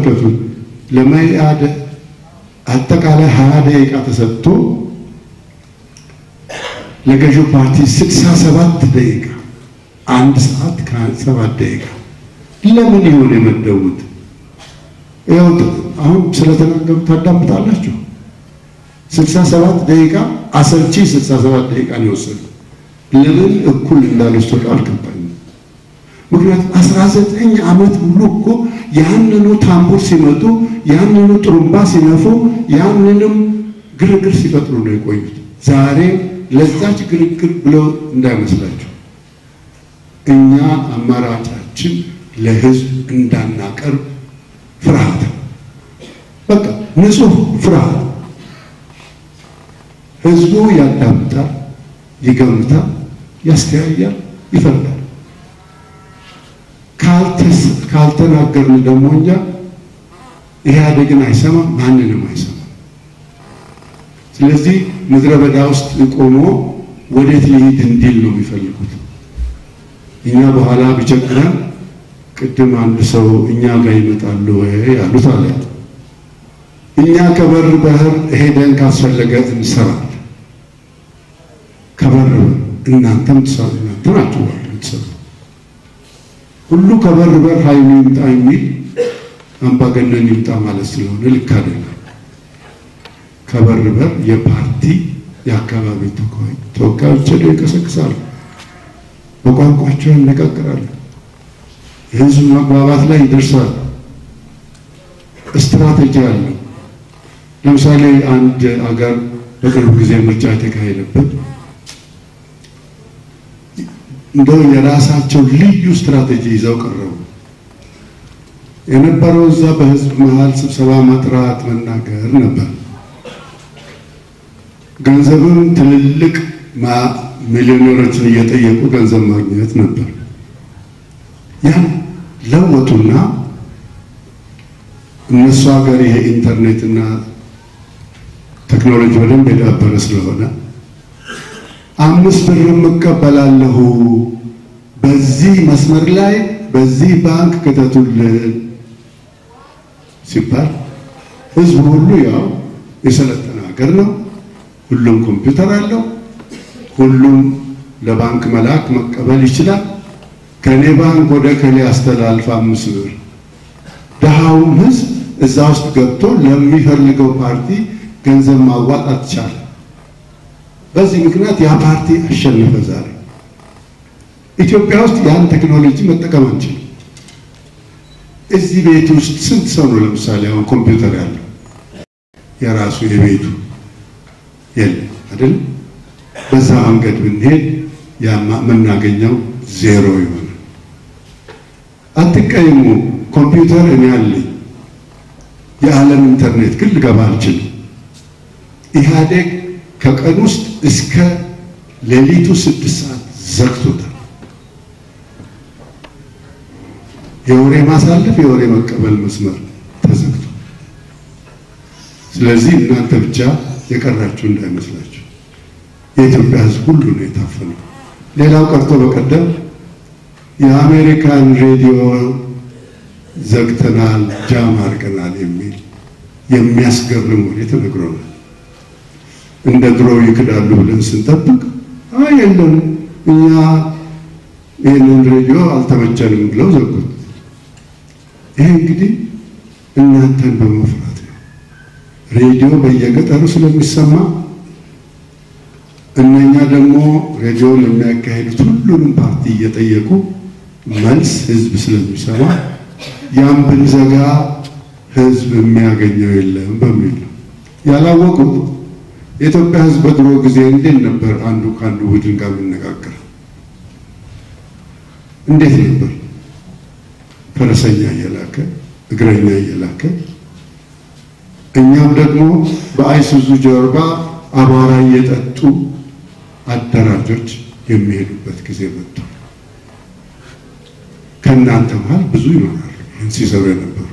ተመልከቱ፣ ለመኢአድ አጠቃላይ 20 ደቂቃ ተሰጥቶ ለገዢው ፓርቲ 67 ደቂቃ፣ 1 ሰዓት ከ7 ደቂቃ ለምን ይሆን የመደቡት? ይኸው አሁን ስለተናገሩ ታዳምጣላችሁ። 67 ደቂቃ አሰልቺ 67 ደቂቃ ነው የወሰዱት። ለምን እኩል እንዳልወሰዱ አልገባኝም። ምክንያቱም 19 ዓመት ሙሉ እኮ ያንኑ ታምቡር ሲመቱ፣ ያንኑ ጥሩምባ ሲነፉ፣ ያንንም ግርግር ሲፈጥሩ ነው የቆዩት። ዛሬ ለዛች ግርግር ብለው እንዳይመስላችሁ። እኛ አማራጫችን ለህዝብ እንዳናቀርብ ፍርሃት፣ በቃ ንጹህ ፍርሃት። ህዝቡ ያዳምጣል፣ ይገምታል፣ ያስተያያል፣ ይፈርዳል። ካልተናገርን ደግሞ እኛ ኢህአዴግን አይሰማም፣ ማንንም አይሰማም። ስለዚህ ምድረ በዳ ውስጥ ቆሞ ወዴት ሊሄድ እንዲል ነው የሚፈልጉት። እኛ በኋላ ቢቸግረን ቅድም አንድ ሰው እኛ ጋር ይመጣሉ ወይ ያሉት አለ። እኛ ከበር ባህር ሄደን ካስፈለገ እንሰራለን። ከበር እናንተም ትሰሩ፣ እናንተ ናችሁ የምትሰሩ። ሁሉ ከበር በር ኃይሉ ይምጣ የሚል አምባገነን ይምጣ ማለት ስለሆነ ልክ አይደለም። ከበር በር የፓርቲ የአካባቢ ተወካዮች ሄደው ይቀሰቅሳሉ፣ በቋንቋቸው ያነጋግራሉ፣ የህዝብ መግባባት ላይ ይደርሳሉ። ስትራቴጂ አለው። ለምሳሌ አንድ አገር በቅርብ ጊዜ ምርጫ የተካሄደበት እንደው የራሳቸው ልዩ ስትራቴጂ ይዘው ቀረቡ። የነበረው እዛ በህዝብ መሃል ስብሰባ መጥራት መናገር ነበር። ገንዘብም ትልልቅ ሚሊዮነሮችን እየጠየቁ ገንዘብ ማግኘት ነበር። ያን ለወጡና እነሱ ሀገር ይሄ ኢንተርኔትና ቴክኖሎጂ በደንብ የዳበረ ስለሆነ 5 ብርም እቀበላለሁ፣ በዚህ መስመር ላይ በዚህ ባንክ ክተቱልን ሲባል ህዝቡ ሁሉ ያው የሰለጠነ ሀገር ነው፣ ሁሉም ኮምፒውተር አለው፣ ሁሉም ለባንክ መላክ መቀበል ይችላል። ከኔ ባንክ ወደ ከሌ አስተላልፍ 5 ብር። ደሃውም ህዝብ እዛ ውስጥ ገብቶ ለሚፈልገው ፓርቲ ገንዘብ ማዋጣት ቻለ። በዚህ ምክንያት ያ ፓርቲ አሸነፈ። ዛሬ ኢትዮጵያ ውስጥ ያን ቴክኖሎጂ መጠቀም አንችልም። እዚህ ቤት ውስጥ ስንት ሰው ነው ለምሳሌ አሁን ኮምፒውተር ያለው የራሱ የቤቱ? የለም አይደል? በዛ መንገድ ብንሄድ የምናገኘው ዜሮ ይሆናል። አትቀይሙ፣ ኮምፒውተር እኔ አለኝ፣ የዓለም ኢንተርኔት ግን ልገባ አልችልም። ኢህአዴግ ከቀን ውስጥ እስከ ሌሊቱ 6 ሰዓት ዘግቶታል። የወሬ ማሳለፍ የወሬ መቀበል መስመር ተዘግቶ፣ ስለዚህ እናንተ ብቻ የቀራችሁ እንዳይመስላችሁ፣ የኢትዮጵያ ሕዝብ ሁሉ ነው የታፈነው። ሌላው ቀርቶ በቀደም የአሜሪካን ሬዲዮ ዘግተናል፣ ጃም አድርገናል የሚል የሚያስገርም ወሬ ተነግሮናል። እንደ ድሮው ይክዳሉ ብለን ስንጠብቅ አይ የለም እኛ ይህንን ሬዲዮ አልተመቸንም ብለው ዘጉት። ይሄ እንግዲህ እናንተን በመፍራት ነው። ሬዲዮ በየገጠሩ ስለሚሰማ እነኛ ደግሞ ሬዲዮን የሚያካሂዱት ሁሉንም ፓርቲ እየጠየቁ መልስ ህዝብ ስለሚሰማ ያን ብንዘጋ ህዝብ የሚያገኘው የለም በሚል ነው። ያላወቁት የኢትዮጵያ ህዝብ በድሮ ጊዜ እንዴት ነበር አንዱ ከአንዱ ቡድን ጋር የሚነጋገረው? እንዴት ነበር? ፈረሰኛ እየላከ እግረኛ እየላከ፣ እኛም ደግሞ በአይሱዙ ጀርባ አቧራ እየጠጡ አደራጆች የሚሄዱበት ጊዜ መጥቷል። ከእናንተ መሃል ብዙ ይኖራሉ ይህን ሲሰሩ የነበሩ።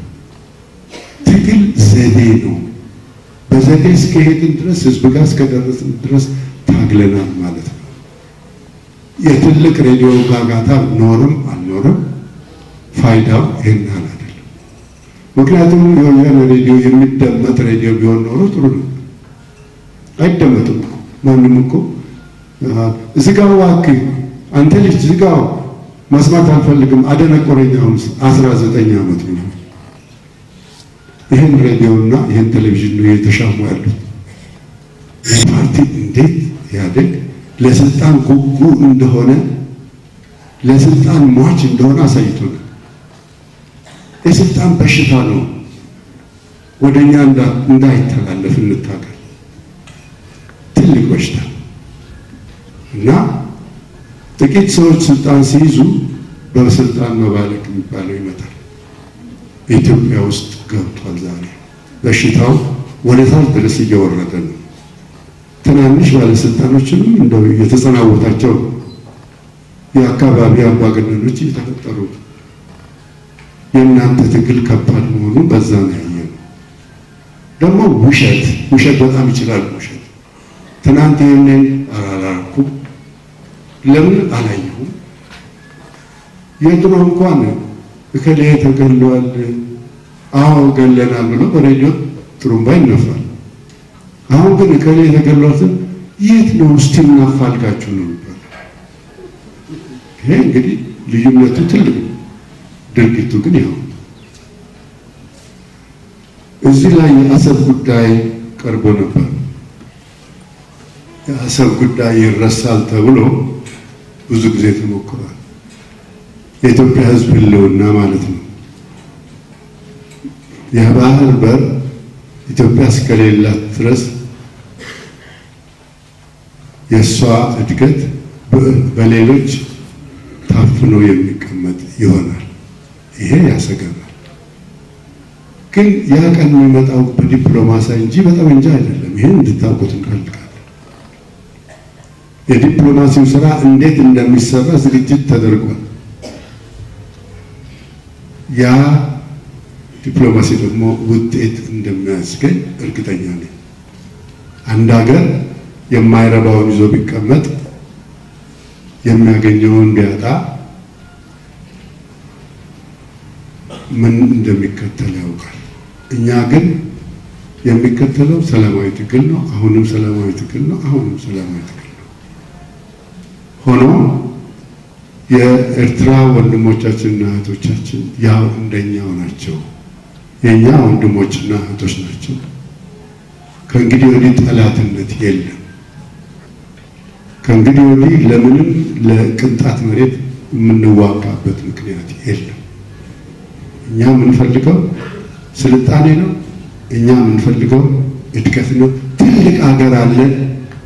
ትግል ዘዴ ነው። በዘዴ እስከሄድን ድረስ፣ ህዝብ ጋር እስከደረስን ድረስ ታግለናል ማለት ነው። የትልቅ ሬዲዮ ጋጋታ ኖርም አልኖርም ፋይዳው ይህን ያህል አይደለም። ምክንያቱም የወያኔ ሬዲዮ የሚደመጥ ሬዲዮ ቢሆን ኖሮ ጥሩ ነው። አይደመጥም እኮ ማንም እኮ ዝጋው እባክህ አንተ ልጅ ዝጋው፣ መስማት አልፈልግም፣ አደነቆረኝ። አሁን 19 ዓመት ነው። ይህን ሬዲዮና ይህን ቴሌቪዥን ነው እየተሻሙ ያሉት። ፓርቲ እንዴት ኢህአዴግ ለስልጣን ጉጉ እንደሆነ ለስልጣን ሟች እንደሆነ አሳይቶናል። የስልጣን በሽታ ነው። ወደኛ እንዳይተላለፍ እንታገል። ትልቅ በሽታ እና ጥቂት ሰዎች ስልጣን ሲይዙ በስልጣን መባለቅ የሚባለው ይመጣል። ኢትዮጵያ ውስጥ ገብቷል። ዛሬ በሽታው ወደ ታች ድረስ እየወረደ ነው። ትናንሽ ባለስልጣኖችንም እንደው እየተጸናወታቸው የአካባቢ አምባገነኖች እየተፈጠሩ የእናንተ ትግል ከባድ መሆኑን በዛ ነው ያየነው። ደግሞ ውሸት ውሸት በጣም ይችላል። ውሸት ትናንት ይሄንን አላላኩም፣ ለምን አላየሁም? የድሮ እንኳን እከሌ ተገሏል፣ አዎ ገለናል ብሎ በሬዲዮ ጥሩምባ ይነፋል። አሁን ግን እከሌ ተገሏል የት ነው እስቲ እናፋልጋችሁ ነው የሚባለው። ይሄ እንግዲህ ልዩነቱ ትልቅ ነው። ድርጊቱ ግን ይኸው። እዚህ ላይ የአሰብ ጉዳይ ቀርቦ ነበር። የአሰብ ጉዳይ ይረሳል ተብሎ ብዙ ጊዜ ተሞክሯል። የኢትዮጵያ ሕዝብ ህልውና ማለት ነው። የባህር በር ኢትዮጵያ እስከሌላት ድረስ የእሷ እድገት በሌሎች ታፍኖ የሚቀመጥ ይሆናል። ይሄ ያሰጋናል። ግን ያ ቀን የሚመጣው በዲፕሎማሲ እንጂ በጠመንጃ አይደለም። ይሄን እንድታውቁት እንፈልጋለን። የዲፕሎማሲው ስራ እንዴት እንደሚሰራ ዝግጅት ተደርጓል። ያ ዲፕሎማሲ ደግሞ ውጤት እንደሚያስገኝ እርግጠኛ ነኝ። አንድ ሀገር የማይረባውን ይዞ ቢቀመጥ የሚያገኘውን ቢያጣ ምን እንደሚከተል ያውቃል። እኛ ግን የሚከተለው ሰላማዊ ትግል ነው። አሁንም ሰላማዊ ትግል ነው። አሁንም ሰላማዊ ትግል ነው። ሆኖ የኤርትራ ወንድሞቻችንና እህቶቻችን ያው እንደኛው ናቸው። የኛ ወንድሞችና እህቶች ናቸው። ከእንግዲህ ወዲህ ጠላትነት የለም። ከእንግዲህ ወዲህ ለምንም ለቅንጣት መሬት የምንዋጋበት ምክንያት የለም። እኛ የምንፈልገው ስልጣኔ ነው። እኛ የምንፈልገው እድገት ነው። ትልቅ ሀገር አለን።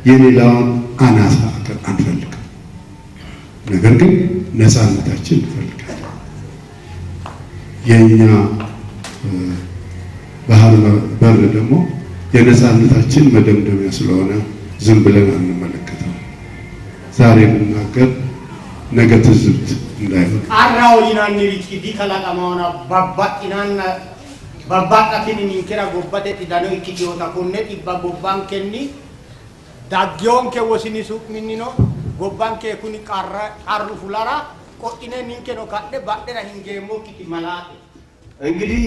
የሌላውን አናሳ ሀገር አንፈልግም። ነገር ግን ነፃነታችን እንፈልጋለን። የኛ ባህር በር ደግሞ የነፃነታችን መደምደሚያ ስለሆነ ዝም ብለን አንመለከተው። ዛሬ ብናገር ነገ ትዝብት እንዳይሆን qarraho yinannirichi dikalaqamaona babbaxxinanna babbaxxatini ninkera gobbate xidano ikkiteyoota konne xibba gobbankenni daggeyonke wosini su'minnino gobbanke kuni qarru fulara qodhine ninkeno ka'ne badhera hingeemmokkiti malaate እንግዲህ